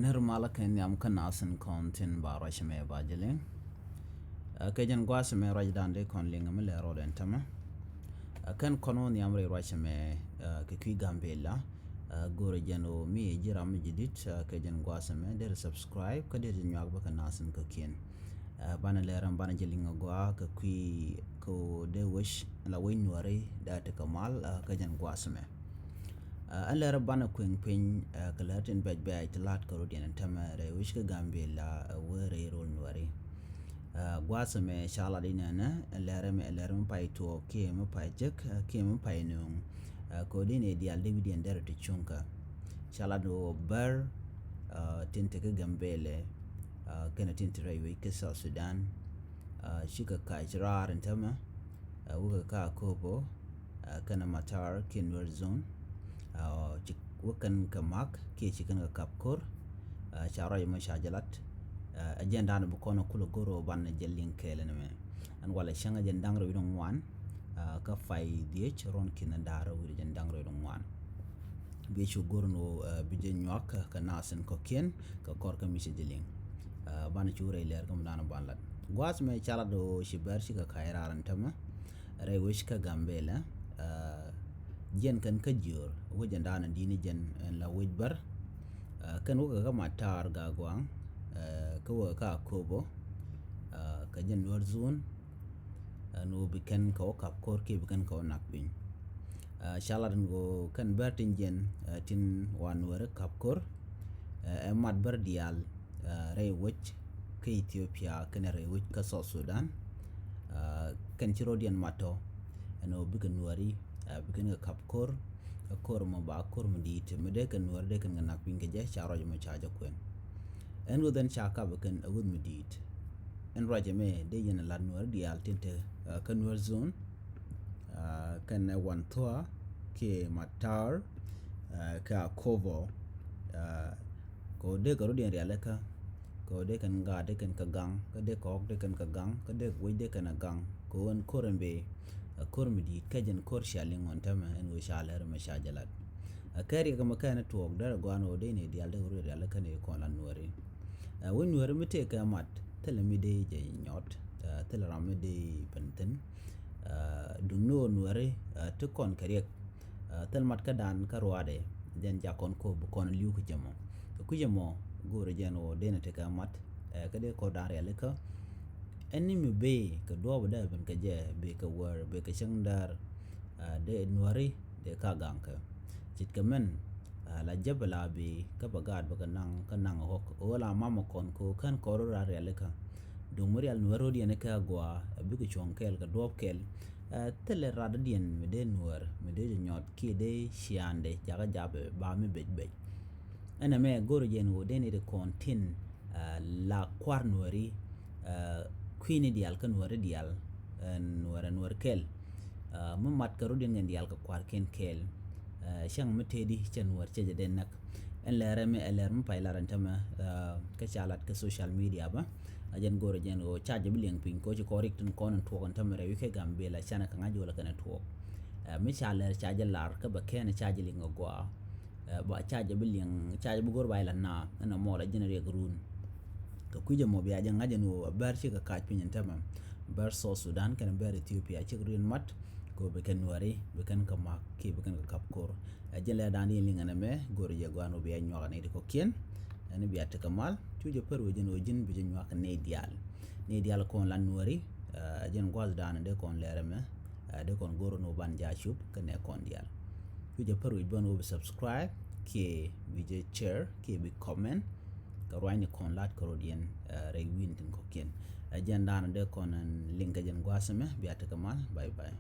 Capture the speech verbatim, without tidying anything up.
Nir malä kɛ nhiam kä nasin kɔn thin ba ruac mɛ ba jɛ liŋ. Ɛ, kɛ jɛn guas mɛ ruac dan dee kɔn liŋ mi lɛ rɔɔd ɛn tämɛ. Ɛ, kɛn kɔn wä nhiam rɛy ruac mɛ, ɛ, kɛ kui̱ Gambela. Ɛ, go̱rɛ jɛn ɣöö mi ji̱ ram mi ji̱ dit, ɛ, kɛ jɛn guas mɛ der subscribe kä der jɛ nyuak bä kɛ nasin kɔ̱kiɛn. Ɛ, banɛ lɛr ɛn banɛ jɛ liŋ a gɔaa kɛ kui̱ kɛ ɣöö dee wec la wec nuɔri dee a tekɛ mal, ɛ, kɛ jɛn guas mɛ. Ɛ, ɛn lɛr banɛ kueŋ piny, ɛ, kɛ lɛr tin bɛc bɛc ti la̱t kɛ rot yɛn ɛn tämɛ rɛy wec kä Gambela, ɛ, wee rɛy rol nuɔri. Ɛ, guas mɛ ca lat inɛnɛ, ɛ, lɛr mɛ, lɛr mɛ pay tuɔɔk kiɛ mɛ pay jek, ɛ, kiɛ mɛ pay nööŋ. Ɛ, kɛ ɣöö dee nɛ diaal dee wi̱diɛn derɛ ti cuŋkä. Ca lat ni ɣöö bär, ɛ, tin te kä Gambela, ɛ, kɛnɛ tin te rɛy wec kä South Sudan. Ɛ, cikɛ kac raar ɛn tämɛ, ɛ, wekɛ kä Akobo, ɛ, kɛnɛ Matar kiɛ Nuer Zone. Ɛ, ci wekɛn kɛ mak kiɛ ci kɛn kɛ kap ko̱r. Ɛ, ca ruac mɔ ca jɛ lat. Ɛ, ɛ jɛn da̱a̱n bi kɔn kulɛ go̱r ɣöö banɛ jɛ liŋ kɛɛl ɛn mɛ. Ɛn walɛ cäŋ ɛ jɛn da̱ŋ rɛw wi̱cdɛ ŋuan, ɛ, kä pay dhiec ruɔ̱n ki̱n da̱ŋ rɛw wi̱cdɛ jɛn da̱ŋ rɛw wi̱cdɛ ŋuan. Bi cu go̱r ni ɣöö, ɛ, bi jɛ nyuak kɛ, kɛ nasin kɔ̱kiɛn kɛ kɔr kä mi cɛ jɛ liŋ. Ɛ, banɛ cu rɛy lɛr kä mi da̱a̱n ban lat. Guas mɛ ca lat ɣöö ci bär cikɛ kac raar ɛn tämɛ rɛy wec kä Gambela. Ɛ, jiɛn kɛn kä jiöör wec ɛn da̱a̱n di̱n jɛn ɛn la wec bär. Ɛ, kɛn wekɛ kä Matar Gaguaŋ, ɛ, kä wekɛ kä Akobo, ɛ, kɛ jɛn Nuer Zone. Ɛn ɣöö bi kɛn kɛ wä kap ko̱r kiɛ bi kɛn kɛ wä nak piny. Ɛ, ca lat ɛn ɣöö kɛn bär tin jiɛn, ɛ, tin wa Nuɛri kap ko̱r, ɛ, ɛ mat bär diaal, ɛ, rɛy wec kä Ethiopia kɛnɛ rɛy wec kä South Sudan. Ɛ, kɛn ci rɔ̱diɛn mat tɔ ɛn ɣöö bikɛ Nuɛri, ɛ, bi kɛn kɛ kap ko̱r, ɛ, ko̱r mɔ ba ko̱r mi di̱i̱t mi dee kɛ Nuɛri dee kɛn kɛ nak piny kɛ jɛ ca ruac mɔ ca jɛ kuɛn. Ɛn ɣöö dhɛn ca kap ɛ kɛn ɛ ɣöö mi di̱i̱t. Ɛn ruac ɛmɛ dee yɛn ɛ lat Nuɛri diaal tin te, ɛ, kä Nuer Zone, ɛ, kɛnɛ Wanthua, kiɛ Matar, ɛ, kɛ Akobo, ɛ, kɛ ɣöö dee kɛ rɔ̱diɛn rialikä, kɛ ɣöö dee kɛn gaat dee kɛn kɛ gaŋ, kä dee kɔɔk dee kɛn kɛ gaŋ, kä dee wec dee kɛn ɛ gaŋ, kɛ ɣöö ɛn ko̱r ɛn bee, ɛ, ko̱r mi di̱i̱t kä jɛn ko̱r cia liŋ ɣɔn tämɛ ɛn ɣöö ca lɛr ɛmɛ ca jɛ lat. Ɛ, kɛ riɛk ɛmɛ kɛn ɛ tuɔɔk derɛ gɔaan ɣöö dee ni diaal dee kɛ rɔ̱diɛn rialikä ni kɔn la Nuɛri. Ɛ, wec Nuɛri mi tëëkɛ mat thilɛ mi dee jɛ nyɔt, ɛ, thilɛ ram mi dee ben thi̱n. Ɛ, duŋni ɣöö Nuɛri, ɛ, ti kɔn kɛ riɛk, ɛ, thil mat kädan kä ruaadɛ jɛn ca kɔn ko̱o̱p bi kɔn li̱w kä jɛ mɔ. Kɛ kui̱c ɛmɔ go̱o̱rɛ jɛn ɣöö dee ni tekɛ mat, ɛ, kä dee kɔn da̱a̱n rialikä. Ɛn ni mi bee kɛ duɔ̱ɔ̱p dee ben kɛ jɛ bee kɛ wäär bee kɛ cäŋ däär, ɛ, dee Nuɛri dee ka gaŋ kɛ. Ce̱tkɛ mɛn, ɛ, la jɛ bɛ la bee kä bɛ gaat bɛ kɛ naŋ kä naŋ ɣɔ̱k ɣöö la mamɛ kɔn kɛ ɣöö kän kɔn rɔ rat rialikä. Duŋ mi rial Nuɛr rɔ̱diɛn kɛ agua, ɛ, bikɛ cuɔ̱ŋ kɛɛl kɛ duɔ̱ɔ̱p kɛl. Ɛ, thilɛ rat dɔ̱diɛn mi dee Nuɛr mi dee jɛ nyɔt kiɛ dee ciaaŋdɛ jakä japɛ ba mi bec bec. Ɛn ɛmɛ go̱rɛ jɛn ɣöö dee ni di kɔn tin, ɛ, la kua̱r Nuɛri, ɛ, kui̱ni diaal kä Nuɛri diaal, ɛ, Nuɛr ɛ Nuɛr kɛl. Ɛ, mi mat kɛ rɔ̱diɛn kɛn diaal kɛ kua̱rkiɛn kɛɛl. Ɛ, cäŋ mi tëëdi cɛ Nuɛr cɛ jɛ dee näk. Ɛn lɛr ɛmɛ ɛ lɛr mi pay lar ɛn tämɛ, ɛ, kä ca lat kä social media bä. A jɛn go̱rɛ jɛn ɣöö ca jɛ bi liɛŋ piny kɛ ɣöö ci kɔn rik tin kɔn in tuɔɔk ɛn tämɛ rɛy wi̱c kɛ Gambela canɛ kɛ ŋa̱c jɛ wala kɛn ɛ tuɔɔk. Ɛ, mi ca lɛr ca jɛ lar kä bɛ kɛn ca jɛ liŋ agua. Ɛ, ba ca jɛ bi liɛŋ, ca jɛ bi go̱r ba ilɛ na ɛn ɛmɔ la jɛn riɛk run. Kɛ kui̱c ɛmɔ bia jɛ ŋa̱c ɛn ɣöö a bär cikɛ kac piny ɛn tämɛ. Bär South Sudan kɛn bär Ethiopia cikɛ riɛn mat. Kɛ ɣöö bi kɛn Nuɛri bi kɛn kɛ mak kiɛ bi kɛn kɛ kap ko̱r. Ɛ, jɛn lɛ da̱a̱n in liŋ ɛn ɛmɛ go̱r jɛ gɔaa ɛn ɣöö bia nyuak ɛn iti kɔ̱kiɛn. Ɛn bia tekɛ mal cu jɛ pär wee jɛn ɣöö ji̱n bi jɛ nyuak ɛn nɛy diaal. Nɛy diaal kɔn la Nuɛri, ɛ, jɛn gua̱th da̱a̱n in dee kɔn lɛr ɛmɛ. Ɛ, dee kɔn go̱r ɛn ɣöö ban jɛ a cup kɛ nɛ kɔn diaal. Cu jɛ pär wee bän ɣöö bi subscribe kiɛ bi jɛ share kiɛ bi comment. Kɛ ruacni kɔn lat kɛ rɔ̱diɛn, ɛ, rɛy wi̱n tin kɔ̱kiɛn. Ɛ, jɛn da̱a̱n in dee kɔn ɛn liŋ kɛ jɛn gua̱th ɛmɛ bia tekɛ mal. Bye bye.